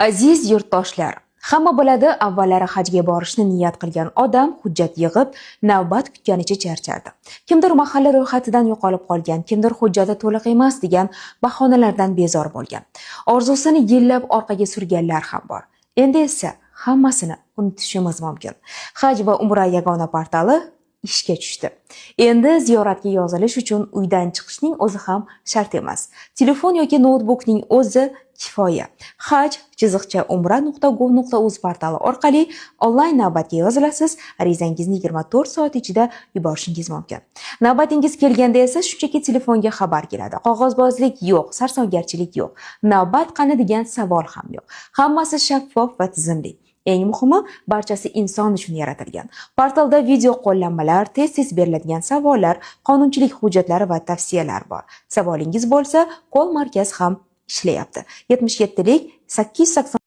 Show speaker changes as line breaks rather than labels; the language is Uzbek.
Aziz yurtdoshlar, hamma biladi, avvallari hajga borishni niyat qilgan odam hujjat yig'ib, navbat kutganicha charchardi. Kimdir mahalla ro'yxatidan yo'qolib qolgan, kimdir hujjati to'liq emas degan bahonalardan bezor bo'lgan. Orzusini yillab orqaga surganlar ham bor. Endi esa hammasini unutishimiz mumkin. Haj va Umra yagona portali ishga tushdi. Endi ziyoratga yozilish uchun uydan chiqishning o'zi ham shart emas. Telefon yoki noutbukning o'zi kifoya. haj-umra.gov.uz portali orqali onlayn navbatga yozilasiz, arizangizni 24 soat ichida yuborishingiz mumkin. Navbatingiz kelganda esa shunchaki telefonga xabar keladi. Qog'ozbozlik yo'q, sarsongarchilik yo'q. Navbat qani degan savol ham yo'q. Hammasi shaffof va tizimli. Eng muhimi, barchasi inson uchun yaratilgan. Portalda video qo'llanmalar, tez-tez beriladigan savollar, qonunchilik hujjatlari va tavsiyalar bor. Savolingiz bo'lsa, call markaz ham ishlayapti. 77 lik 880.